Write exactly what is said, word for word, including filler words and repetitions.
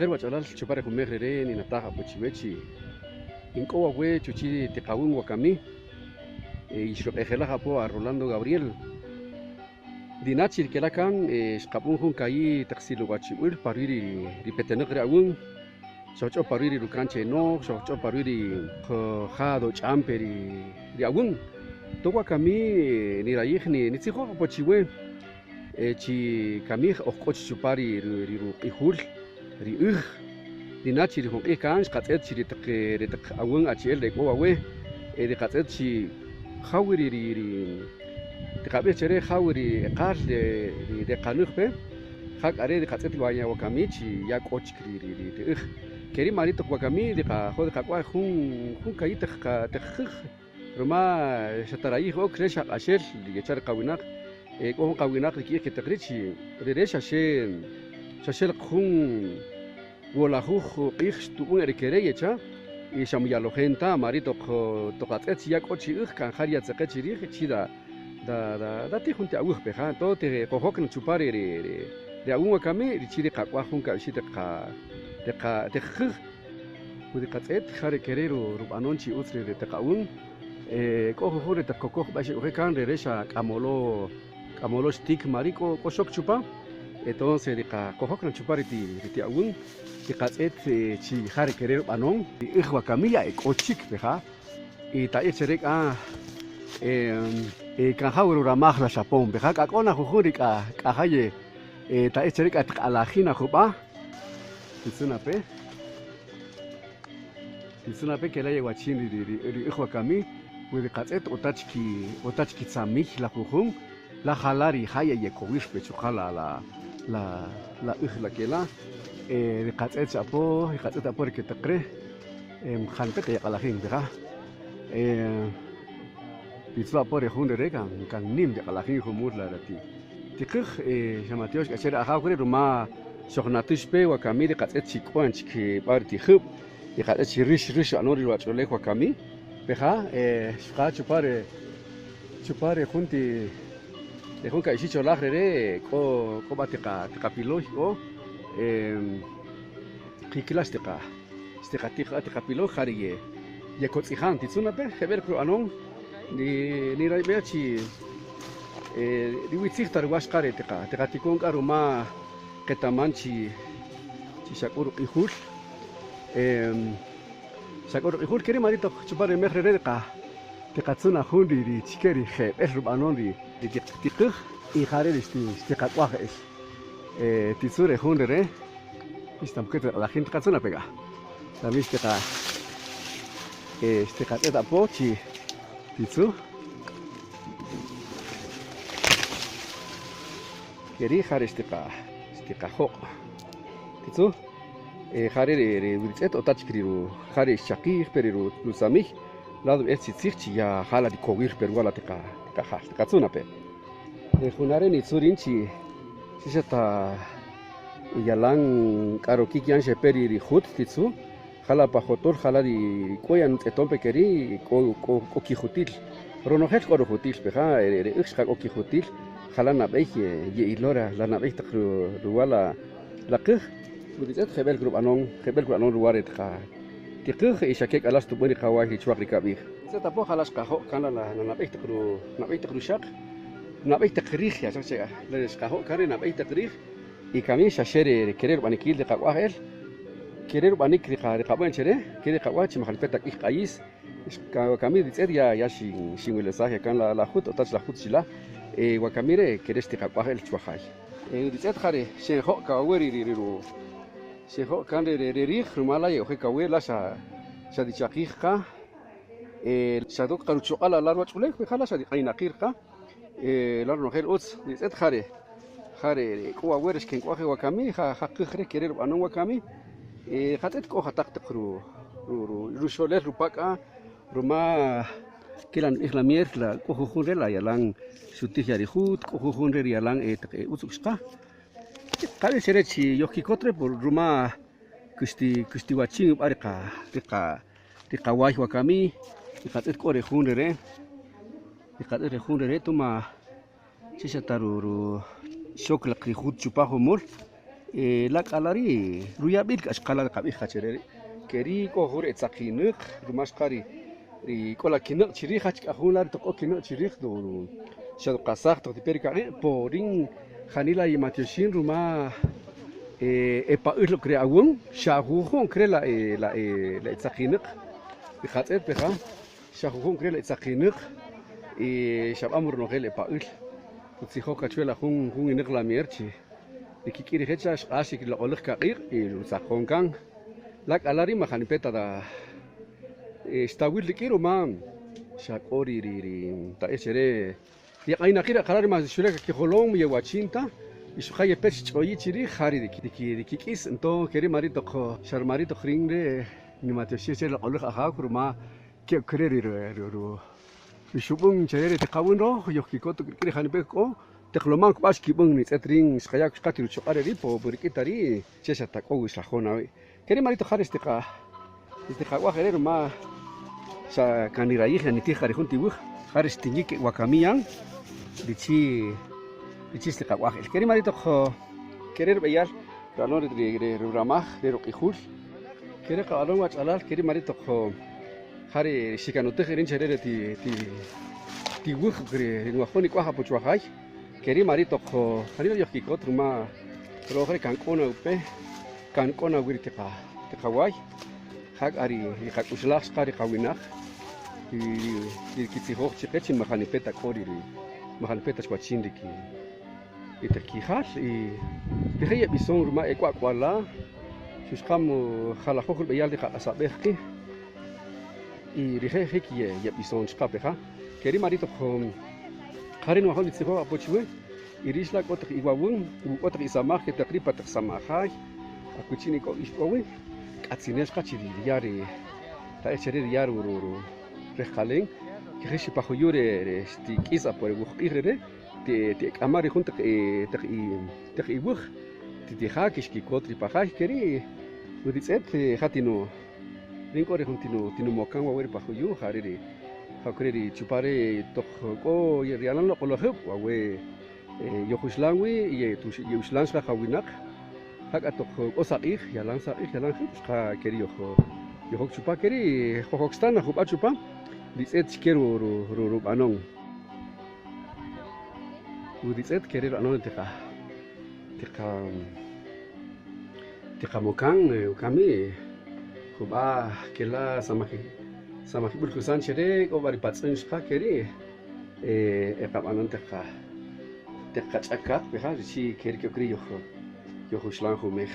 Ri wach'alal, chupa ri jumej rere' nina'taj apo chiwe chi in k'o wawe chuchi' teqawun wakami, e, y xruq'ejelaj apo a Rolando Gabriel. Ri na chi ri kela' kan, e, xqab'un jun kayi' taq silowachib'il pa rwi' ri, ri petenaq ri awun, xojch'o pa rwi' ri rukan che no'j, xojch'o pa rwi' ri jo-, ja do ch'am pe ri, ri awun. To wakami, e, nirayij ni, nitzijoj apo chiwe, e, chi kamij oj k'o chi chupa ri, ri, ri ruq'ijul ri üj. Ri na chi ri jun q'ij kan xqatz'et chi ri taq, ri taq awun achi'el re k'o wawe, e, ri qatz'et chi jawi ri, ri, ri, ri qab'ij che re jawi ri eqal re, ri, re qanuj pe, ja k'a re ri qatz'et wa ya wakami chi ya k'o chik ri, ri, ri, ri üj. Ke ri' ma ri' toq wakami ri qajo ri qak'uaj jun, jun kayi' taq qa-, taq jüj. Ruma xa ta rayij ok re xa q'axel ri kecha' ri qawinaq, e k'o jun qawinaq ri ki'ij ke taq ri' chi rire xa xe, xa xel jun wolajuj q'ij xtub'un e ri kere' yecha', y xa muyalojen ta, ma ri' toq, toq atz'et chi ya k'o chi üj, kan ja ri yatzeqe chi rij, chi da, da, da, da tij jun ti awuj pe ja, to te qojok na chupa ri, ri, ri, ri awun wakami, ri chi ri qak'uaj jun kab'ixi teq qa, teq qa, teq jüj. Wi ri qatz'et ja re kere' ru-, rub'anon chi utz ri, ri teq awun. E, k'o jujun re teq kokoj b'a xe oje kan, re, re xa k'amolo, k'amolo xtik, ma ri' k'o, k'o xok chupa. Entonces, ri qakojok na chupa ri ti, ri ti awun, ri qatz'et, e, chi ja re kere' rub'anon, ri üj wakami ya e k'o chik pe ja. Y ta ix che re k'a, e, e, kan jaw ruramaj la xapon pe ja, k'a k'o na jujun ri k'a, k'a ja ye, e, ta ix che re k'a teq alajin na jub'a. Titzuna pe. Titzuna pe ke la yewachin ri, ri, ri, ri üj wakami, wi ri qatz'et o ta chki, o ta chki tzamij la jujun, la jala ri ja ya yekowir pe chuqa' la, la, la, la üj la ke la. E, ri qatz'et xa apo, ri qatz'et apo ri ke taq re, em, jan pe te yeq'alajin ri ja. E, ri tzwa' apo re jun re re kan, kan nim yeq'alajin jumul la, la ti. Tiqij, e, xa ma tiox k'a che ri Ajaw ri' ruma xojnatix pe wakami ri qatz'et chi k'uan chik b'a ri tijib', ri qatz'et chi rix, rix ra'non ri ruwach'ulew wakami. Pe ja, e, xqa chupa re, chupa re jun ti, re jun ka'ixi cholaj re re, k'o, k'o b'a tiqa, tiqapiloy k'o, em, qikila xtiqa, xtiqatiq a tiqapiloy, ja ri ye, ye kotz'ijan titzuna pe, jeb'el kru'anon, ni, ni rayib'e chi, e, ri witzij ta ruwa xqa re tiqa, tiqatikon k'a ruma qetaman chi, chi xa k'o ruq'ijul, em, xa k'o ruq'ijul, ke ri' ma ri' toq chupa ri mej re re' ri qa-, tiqatzuna jun ri, ri chike ri jeb'el rub'anon ri, ri tiq-, tiqij, y ja re' ri xti-, xtiqak'uaj el. E, titzu re jun re re', y xtamkit re q'alajin tiqatzuna pe k'a. También xtiqa-, e, xtiqatz'et apo chi titzu. Ke ri' ja re' xtiqa-, xtiqajoq'. Titzu, e, ja re' ri, ri, ri tz'et o ta chik ri ru-, ja re' xchaqij pe ri ru-, rutzamij, lado b'el chi tzij chi ya jala ri kowir pe ruwa la tiqa-, tiqajal, tiqatzuna pe. E, juna re' nitzu rin chi, chi xa ta yalan k'a rokik yan xe pe ri, ri jut titzu, jala pa jotol, jala ri, ri k'o yan tz'eton pe ke ri', k'o, k'o, k'o kijutil. Ronojel k'o rujutil pe ja, e, re, re üj xqa k'o kijutil, jala nab'ey, e, ye'ilo ra, la nab'ey taq ru-, ruwa la, la qij. Ri tz'et jeb'el krub'anon, jeb'el krub'anon ruwa re taq tiqij, y xa ke k'ala' xtub'an ri qaway ri chwaq ri kab'ij. Tz'et apo jala xqajo' kan la, la, la nab'ey taq ru-, nab'ey taq ruxaq, nab'ey taq rij, ya xaq che, la xqajo' kan ri nab'ey taq rij, y kami xa xe re, re kere rub'anikil ri qak'uaj el, kere rub'anik ri qa-, ri qab'an che re, kere ri qak'uaj chi majal pe ta k'ij q'ayis. Xka-, kami ri tz'et ya, ya xin-, xinwelesaj ya kan la, la jut, o tach la jut chila', e, wakami re' kere xtiqak'uaj el chwajay. E, ri tz'et ja re' xenjo' kawe ri, ri, ri ru-, xenjo' kan re, re, re rij, rumal la ye oje kawe, la xa, xa tichaqij qa, e, xa ruk' qa ruchuq'al la, la ruwach'ulew, we ja la xa tiq'aynaqir qa, e, la ronojel utz, ri tz'et ja re', ja re', re k'o wawe re xkenk'uaj e wakami, ja, ja qij re kere rub'anon wakami, e, ja tz'et k'o ja taq taq ru-, ru-, ru-, ruxolel rupak'a, ruma ke la nub'ij la mier, la k'o jujun re la yalan xutij ya ri jut, k'o jujun re ri yalan e taq e utz uk' xqa. Qab'ij che re chi yojkikot re por ruma kuxti-, kuxtiwachin ub'a ri qa-, ri qa-, ri qaway wakami, ri qatz'et k'o re jun re re', ri qatz'et re jun re re', tuma chi xa ta ru-, ru-, xok laq ri jut chupa jumul, E, la k'a la' ri' ruyab'il k'a xqala' ri qab'ij qa che re ri'. Ke ri' k'o jun ri e tzaqinäq, ruma xqa ri, ri k'o la kinäq' chi rij, jach k'a jun la' ri toq k'o kinäq' chi rij, nu-, nu-, xa nuqasaj toq ti pe ri kaq'iq', po rin janila yematioxin ruma, e, e pa'äl ok re awän, xa jujun ok re la e, la e, la e tzaqinäq. Ri qatz'et pe ja, xa jujun ok re la e tzaqinäq, y xa b'am ronojel e pa'äl. Kutzijoj k'a chwe la jun, jun winäq lamier chi ri kik'in rije' cha' xq'ax ri loq'oläj kaq'iq' y rutzaqon kan. La k'a la' ri' ma janipe ta, e, xtawil rik'in ruma xa k'o ri, ri, ri ta e che re ri q'aynaqil ri aqara' ri ma xu' re kakijolom yewachin ta, y xuqa yepech ch'oyi chi rij, ja ri, ri, ri, ri kik'is. Entonces, ke ri' ma ri' toq, xa ruma ri' toq rin re nimatioxij che loq'oläj Ajaw, ruma ke'ok re ri, ri, ri, ri, ri xub'un che re ri tiqawän roj, yojkikot rik'in ri janipe k'o, teq loman kib'a' xkib'än nitz'et rin, xqaya' k'u xqa ti ruchuq'a' re ri', po, po rik'in ta ri', che xa ta k'o wi xrajon awi'. Ke ri' ma ri' toq ja ri xtiqa-, xtiqawaj e re' ruma xa kan nirayij ya nitij qa ri jun tiwäj, ja ri xtinyik e wakamiyan, ri chi, ri chi xtiqawaj el. Ke ri' ma ri' toq, ke re' rub'eyal ru'anon ri, ri, ri ruramaj, re ruq'ijul. Ke re' qab'anon wach'alal, ke ri' ma ri' toq ja ri xikanutij e rin che re, re ti, ti, tiwäj ri, ri nwajon nik'waj apo chuwajay. Ke ri' ma ri' toq janila yojkikot ruma ro'oj re' kan k'o na upe, kan k'o na wi ri tiqa-, tiqaway, ja k'a ri, ri qak'uxlaj xqa ri qawinaq, ri, ri kitzijoj chiqe chi ma janipe ta k'o ri, ri, ma janipe ta chwachin ri ki-, ri taq kijal, y rije' yeb'ison ruma e k'o ak'wala', xuxqam jalajoj rub'eyal ri qaq'asab'ej qi', y rije' jik ye-, yeb'ison chqape ja. Ke ri' ma ri' toq, um, ja ri' nwajon nitzijoj apo chiwe, y rix la' k'o taq iwawän, k'o taq isamaj ke taq ri' pa taq samajay, akuchi' ni k'o ix k'o wi, k'atzinel xqa chi ri ya' ri, ta e che ri' ri ya' ru-, ru-, ru-, rejqalen, kejix chi pa juyu' re, re xtik'is apo re wuj q'ij re re', ti-, ti ek'ama' ri jun taq i, taq i, taq iwäj, ti tija' kixkikot ri pa jay, ke ri' ri tz'et, e, ja tinu-, rin k'o ri jun tinu-, tinumokan wawe' ri pa juyu', ja re' ri, ja k'o re' ri chupa re toq k'o ye-, ri yalan loq'olajib', wawe', e, yojuxlan wi, ye-, tux-, yeuxlan xqa jawinaq, ja k'a toq k'o saq'ij, yalan saq'ij, yalan jib', xqa ke ri' yoj-, yojok chupa, ke ri' jojok xta na jub'a' chupa, ri tz'et chike ru-, ru-, ru-, rub'anon. Ri tz'et ke ri' ru'anon tiqa-, tiqa-, tiqamokan, e, ukami', jub'a' kela' samaji-, samajib'ul kusan che re, k'o b'a ri patz'un xqa ke ri', e, e qab'anon teq qa-, teq qach'akaq pe ja, ri chi ke ri kok ri' yoj-, yojuxlan jumej.